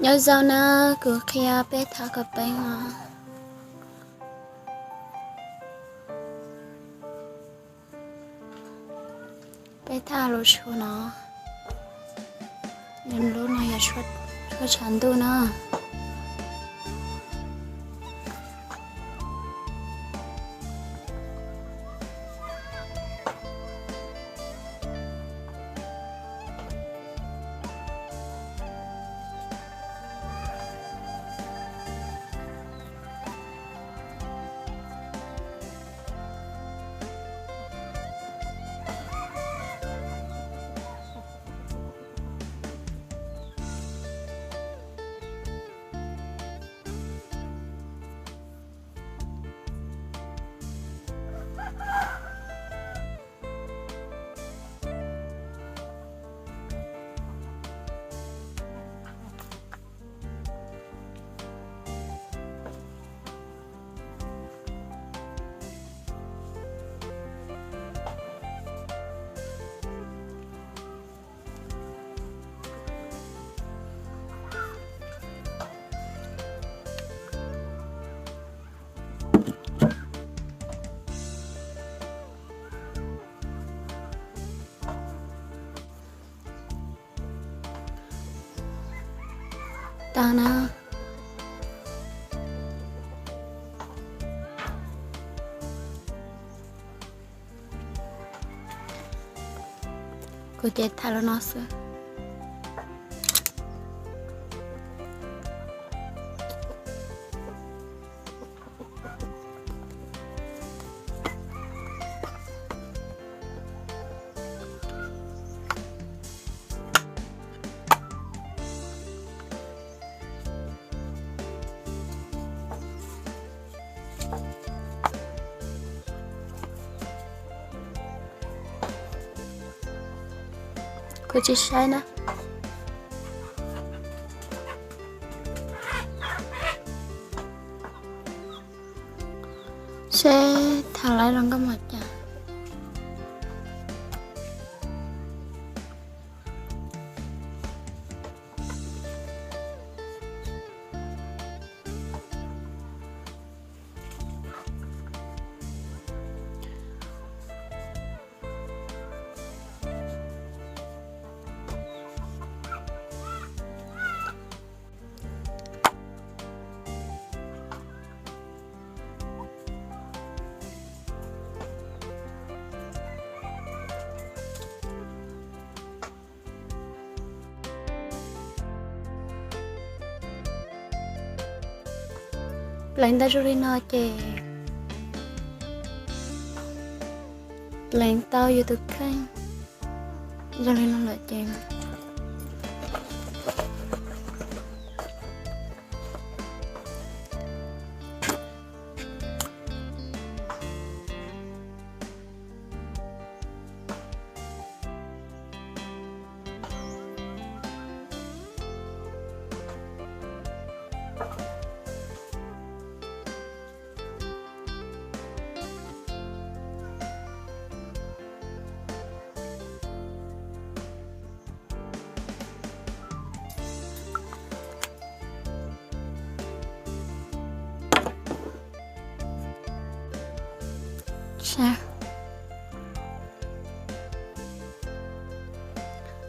Nyob zoo na, kuv qhia peb thau kawg peeb os. Peb thau lub tshuaj no, lub no yog tshuaj tshav ntuj na. Tau na. Kuv ces thau lub no xwb. Kuv tsis saib na. Seb thau lawm zoo nkauj npaum cas. Pleev tau zoo li no ces pleev tau yus tus kheej zoo li no lawm ces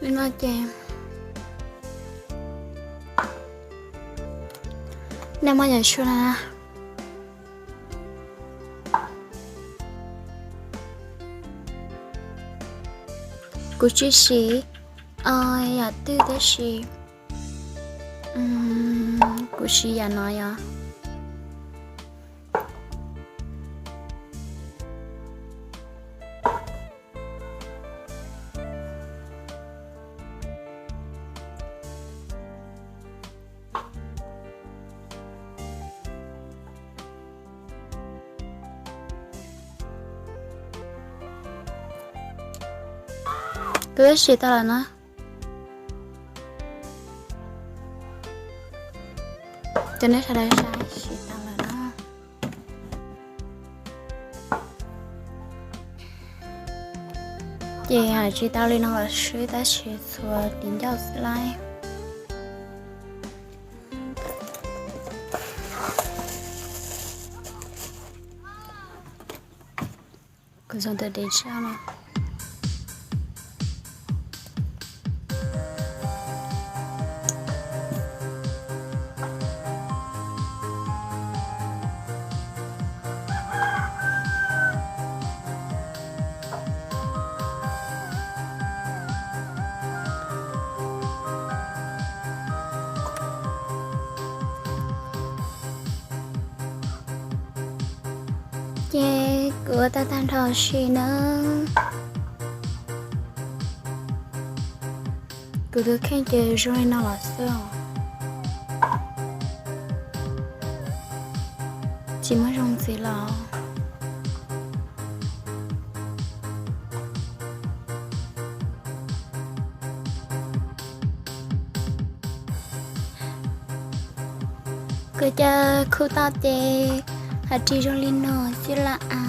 Li no ces nej muab yam tshuaj na. Kuv tsis siv yam twg tab sis kuv siv yam no yog. Kuv twb siv tau lawm na. Cov nej sawv daws saib, siv tau lawm na. Ces tsis tau li no los swb tab sis txhua tiv ncauj xwb lauj. Ntawm dev tshaj no. Ces kuv ua tag tag nrho si na. Kuv tus kheej ces zoo li no los xwb os. Tsis muaj zoo ntxiv los. Kuv cov khu tau ces hais ris zoo li no xwb lawm as.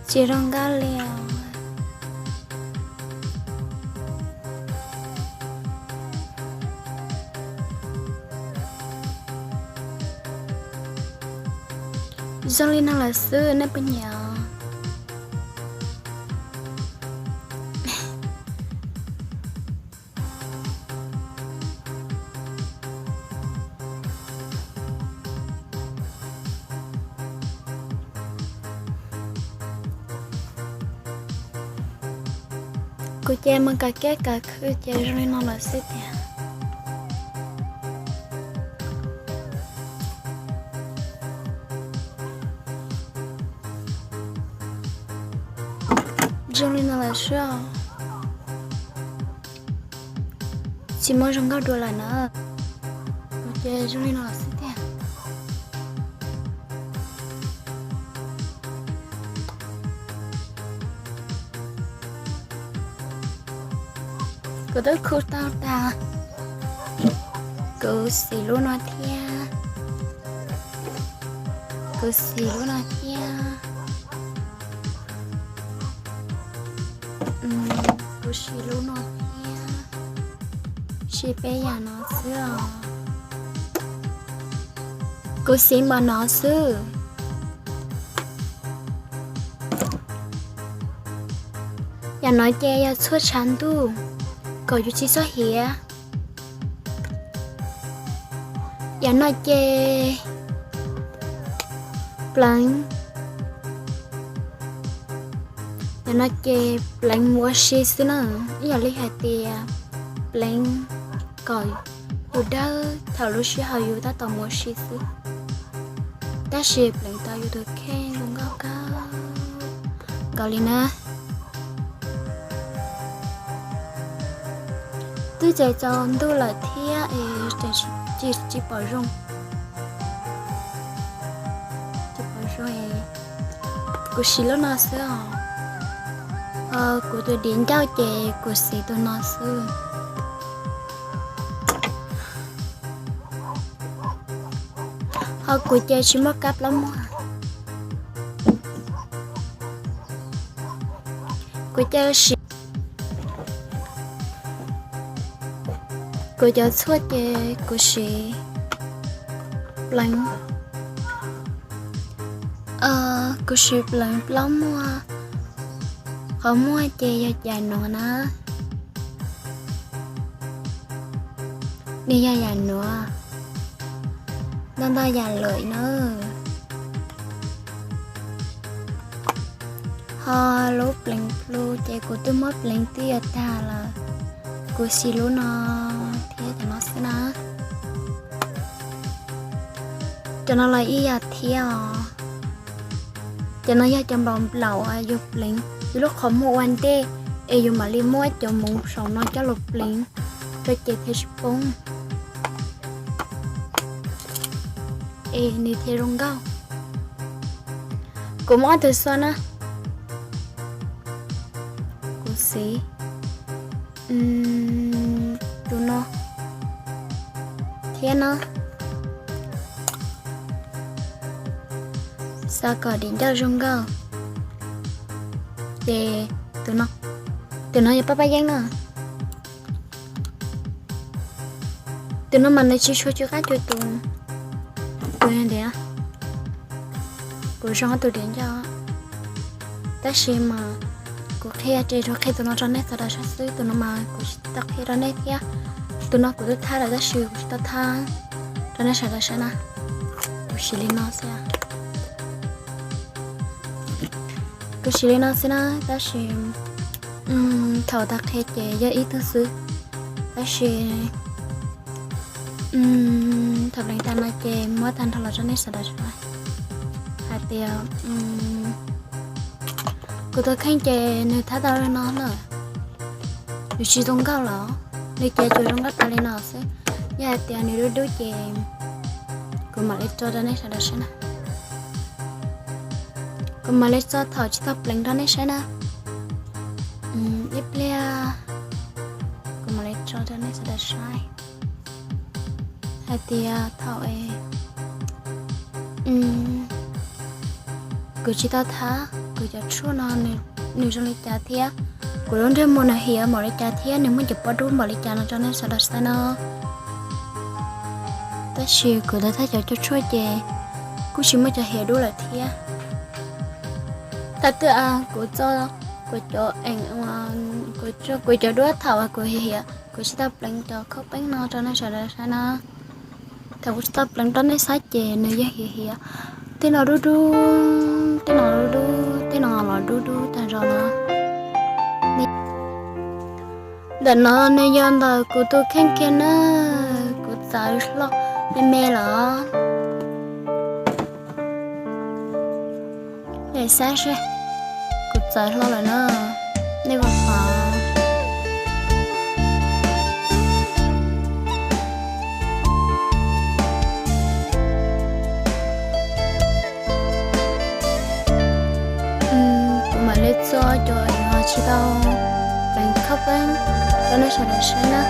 Tsis zoo nkauj li os. Zoo li no lawm xwb nej puas nyiam? Kuv ces mus kav kiab kav khw ces zoo li no lawm xwb tiag. Zoo li no lawm xwb os. Tsis muaj zoo nkauj dua lawm na. Ces zoo li no lawm xwb tiag. Kuv twb khu tau tas. Kuv siv lub no thiab. Kuv siv lub no thiab. Kuv siv lub no thiab. Siv peb yam no xwb os. Kuv siv npaum no xwb. Yam no ces yog tshuaj tshav ntuj kom yus tsis txhob hiav. Yam no ces pleev, yam no ces pleev mus ua si xwb na. Ib yam li hais tias pleev kom yus dawb thaum lub sij hawm yus tab tom mus ua si xwb, tab sis pleev tau yus tus kheej zoo nkauj kawg nkaus li na. Twb txaus tsaus ntuj lawm thiab es tseem tsis pom zoo. Tsis pom zoo es kuv siv lub no xwb os. Kuv tus diav ncauj ces kuv siv tus no xwb. Ho kuv ces tsis muaj kab plaub muag. Kuv ces siv, kuv cov tshuaj ces kuv siv pleev, kuv siv pleev plaub muag. Qhov muag ces yog cais nuav na. Nws yog yam nuav, ntau ntau yam lawm na. Ho lub pleev plhu ces kuv twb muab pleev twb yuav tag lawm, kuv siv lub no thiab cov no xwb na. Cov no los ib yam thiab os. Cov no yog cov nplaum nplaum uas yus pleev yus lub qhov muag ua ntej es yus mam li muab cov moov saum no coj los pleev rau ces thiaj tsis poob es nws thiaj zoo nkauj. Kuv muab ob tug xua na. Kuv siv tus no thiab na, xav kom diav ncauj zoo nkauj. Ces tus no, tus no yog pab pab yeeb na. Tus no mas nws tsis tshua cuag qab cuag tus, tus ntiav. Kuv zoo tus diav ncauj. Tab sis mas kuv qhia ces tsuas qhia tus no rau nej sawv daws saib xwb, tus no mas kuv tsis tau qhia rau nej thiab. Tus no kuv twb thab lawm tab sis kuv tsis tau thab rau nej sawv daws saib na. Kuv siv li no xwb. Kuv siv li no xwb na, tab sis thaum tag qhia ces yog ib tug xwb. Tab sis thaum pleev tag no ces muab tag nrho los rau nej sawv daws saib hais tias kuv tus kheej ces nws thab tau li no na. Nws tsis zoo nkauj los, nws ces tsuas zoo nkauj tas li no xwb. Yog hais tias nws dub dub ces kuv mam li tso rau nej sawv daws saib na. Kuv mam li tso thaum tsis tau pleev rau nej saib na. Ib pliag kuv mam li tso rau nej sawv daws saib hais tias thaum kuv tsis tau thab kuv cov tshuaj no nws zoo li cas thiab kuv lub ntsej muag nws hiam npaum li cas thiab nws muaj cov pob dub npaum li cas no rau nej sawv daws saib no. Tab sis kuv thab cov cov tshuaj ces kuj tsis muaj cov hiam dub lawm thiab. Thaum twg kuv tso kuv cov eem, kuv cov duab thaum kuv hiam hiam kuv tsis tau pleev cov khaub peeb no rau nej sawv daws saib na. Thaum kuv tsis tau pleev rau nej saib ces nws yeej hiam hiam, tej no dub dub, tej no dub dub, tej no los dub dub tag zog no. Ntawm no nws yog ntawm kuv tus kheej kiag na, kuv txawv hlo me me lawm. Nej saib seb, kuv txawv hlo lawm na, nej puas pom? Kuv mam li tso cov uas tsis tau pleev khaub peeb rau nej sawv daws saib na.